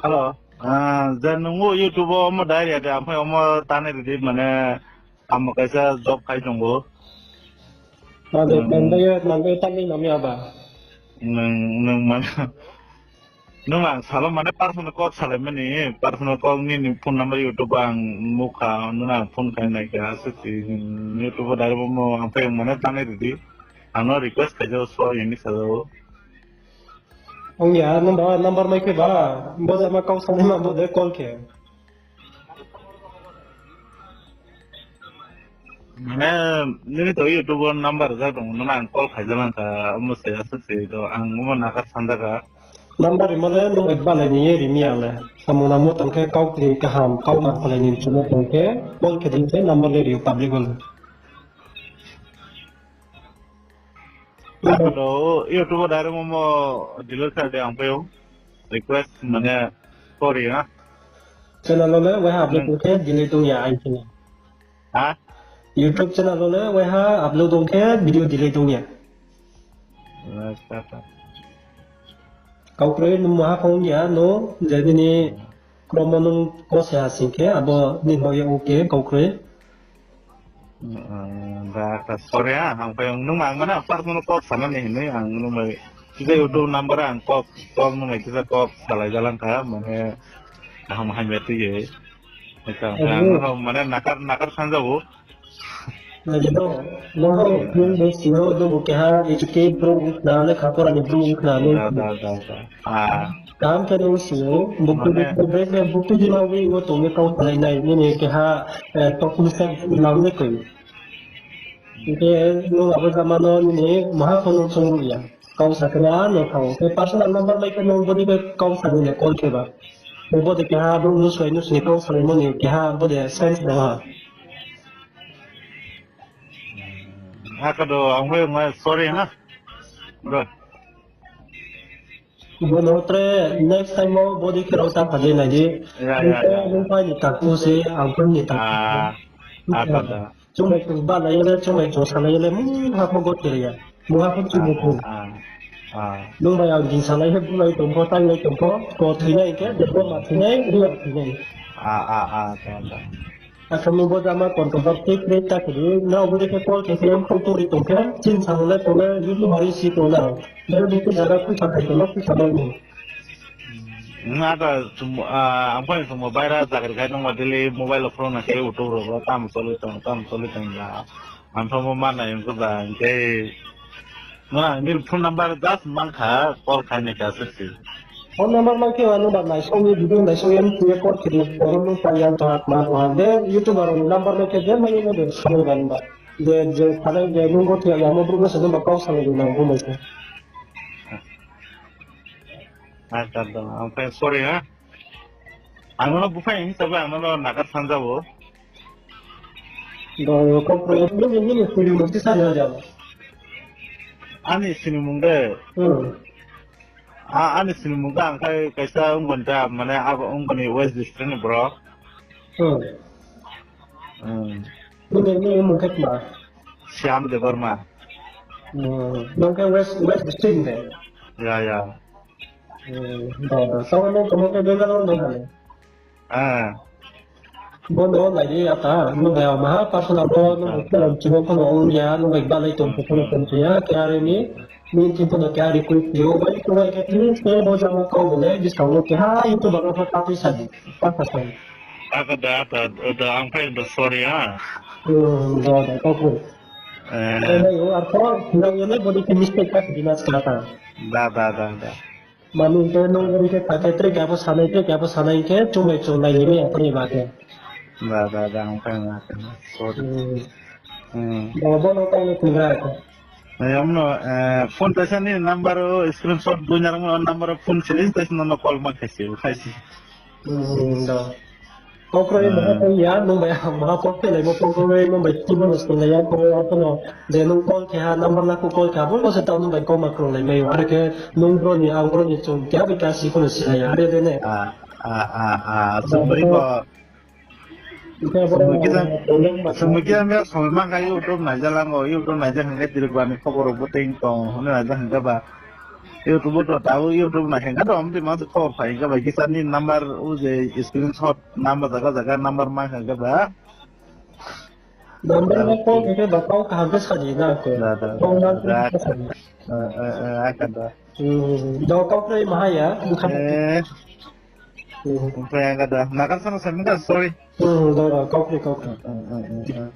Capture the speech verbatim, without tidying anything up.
Hello. Ah, je nung o YouTube o omo diary de, ang phai omo tanai ridi, mane, amo kaisa job khai tongo. Mane, hmm, mane, mane, tanai nami aba. Nung, nung mane, nung ang salo mane personal call salai mani, personal call nini phone number YouTube ang mukha, nung ang phone khai nai kha, suti YouTube o direct mo ang phai mane tanai ridi. Ang no request khai jao, so ini salo. Ong ya, number, number mai khe ba, bo jama kau sani ma bo de call khe. Mane, nini to YouTube number ja tong, nang call khai ja lang kha, omo se asa se do, ang omo nakar sanja kha. Number rimo le, nung bai balai ni ye rimi ya le. Samung nangmo tong khe, kau kri kaham, kau ma phalai ni chumo tong khe, call khe din khe, number le rio public o le. Ado YouTube o direct mo delete kha de ang phaio. Request mane sorry ha. Channel o le waiha upload tong khe delete tong ya ang khe. Ha? YouTube channel o le waiha upload tong khe video delete tong ya. Acha, acha. Kau kroi nung maha phone ya no, je nini Chrome o nung ko se ha sing khe, abo ni bo ye okay, kau kroi. Hmm, da ka sorry ha, ang phai nung ang mana personal call sana ni hinui ang nung bai. Kisa YouTube number ang call, call nung bai kisa call salai jalang kha, mane kaham hamya tui ye. Eka, ang nung mane nakar, nakar sanja bo. Nai do, bo, bo, bo, bo, bo, bo, keha, educate bro, na, lekha pora ni bro, na, no. Da, da, da, da. Ah. Kaham khe nung sio, bukti, mane, bukti, bukti di ma wi, wo tong ye kau salai nai, nini keha, eh, tok ni sa, nang ni koi. Hingkhe nung abo jama no nini maha pho nung chong ya. Kau sa khe ba no thang. Khe personal number bai khe nung bodi khe kau sa ni le call khe ba. Bodi keha bro nung soi nung sini kau sa ni mo ni keha bodi sense no ha. Aka do ang bai ngai sorry ha. Bro. Bono tre next time o body khe rao ta phadi nai di. Ya, ya, ya, ya. Nung pai ni takhu se, ang pun ni takhu. Ah, ah, ta, ta. Chumai chung ba lai le, chumai chung sa lai le, mungha pho got khe ya. Mungha pho chumai chung. Ah, ah, ah. Nung bai ang jing sa lai he, bulai tong pho, tang lai tong pho, ko thoi nai khe, debo ma thoi nai, ri ang thoi nai. Ah, ah, ah, ta, ta. Asa mo bo jama controversy create ta khe di, nrao bo de khe call khe khe, kau turi tong khe, chin sa le tong le, YouTube hari si tong na. Bere bukti jara pisa khai tong, pisa bai ni. Nga ta, ah, ang phai sung mo baira jagri khai tong ma daily mobile o phone na khe YouTube ro, tam soli tong, tam soli tong la. Ang phai mo ma nai ang ko da, ang khe, nga, ni phone number just mang kha, call khai ni kha se si. Phone number mang khe, ano ba nai song ni video nai song ni call khe di, phone number pa yang ta ma ko ha. De, YouTube aro number mang khe, de, mang ni de, song ni ba. Je, je, phalai je, nung bo thia, ya mo bru bo se nung ba kau salai di nang bo mai se. Acha, acha, ang phai sorry ha. Ang no buphai hing sabai ang no nagar sanja bo. Do, kau pro, ni, ni, ni, sini mung ti sa ya ja. Ani sini mung de. Hmm. A, ani sini mung de ang khai kaisa ungkon ta, mane abo ungkon ni West District ni bro. Hmm. Hmm. Nini, nini mung khe tma? Shyam Debbarma. Hmm. Nung khe West, West District de? Ya, ya. Hmm, da, da. Tamo nung tamo khe Bangalore nung khe? Ah. Bono nai di ata, nung khe maha personal ko, nung khe chubang ko nung ya, nung khe balai tong ko nung ya, khe are ni, ni tin ko nung khe are kui yo, bai ko nung khe ni se bo jama ko bo le, dis ka nung khe ha, YouTube ba ko ta pisa di, ta pisa di. Aka da, da, da, ang phai da sorry ha. Hmm, da, da, kau pun. Eh. Eh, nai, o, ar ko, nang ye nai body khe mistake ta di mas kata. Da, da, da, da. Mani khe nung body khe ta khe tre khe abo sanai, tre khe abo sanai khe, chumai chunglai ni ya tre ba khe. Da, da, da, ang phai ma khe. Sorry. Hmm. Hmm. Da, bo no kau ni tingra khe. Nai, amno, eh, phone taisa ni number o screenshot dui narang number o phone sini, taisa no call ma khaisi, khaisi. Hmm, da. Kau kroi maha kau ya, nung bai maha kau khe lai bo kau kroi nung bai kibo no sung lai ya kau ya kono. De nung call khe ha, number la kau call khe ha, bo se tao nung bai kau ma kroi lai mai. Are khe nung bro ni, ang bro ni chung khe bai kasi kono si lai ya, are de ne. Ah, ah, ah, ah, so bai ko. Sumui kisa, sumui kisa me sumui mangka YouTube naija lango, YouTube naija hingke direk bani khobor bo teng tong, hone naija hingke ba. YouTube to tao YouTube na hengka do, amti ma khobor phai hingka bai kisa ni number u je screenshot number jaga jaga number ma hingka ba. Number na call khe ba kau kaham khe sadi na ko. Da, da, Kau na da. Khe sadi. Eh, eh, eh, aka da. Hmm, do kau khe maha ya, bukha. Eh. Hmm. Omprai aka da. Nakar sana sa mungka, sorry. Hmm, do, do, kau khe, kau khe. Eh, eh, eh, eh.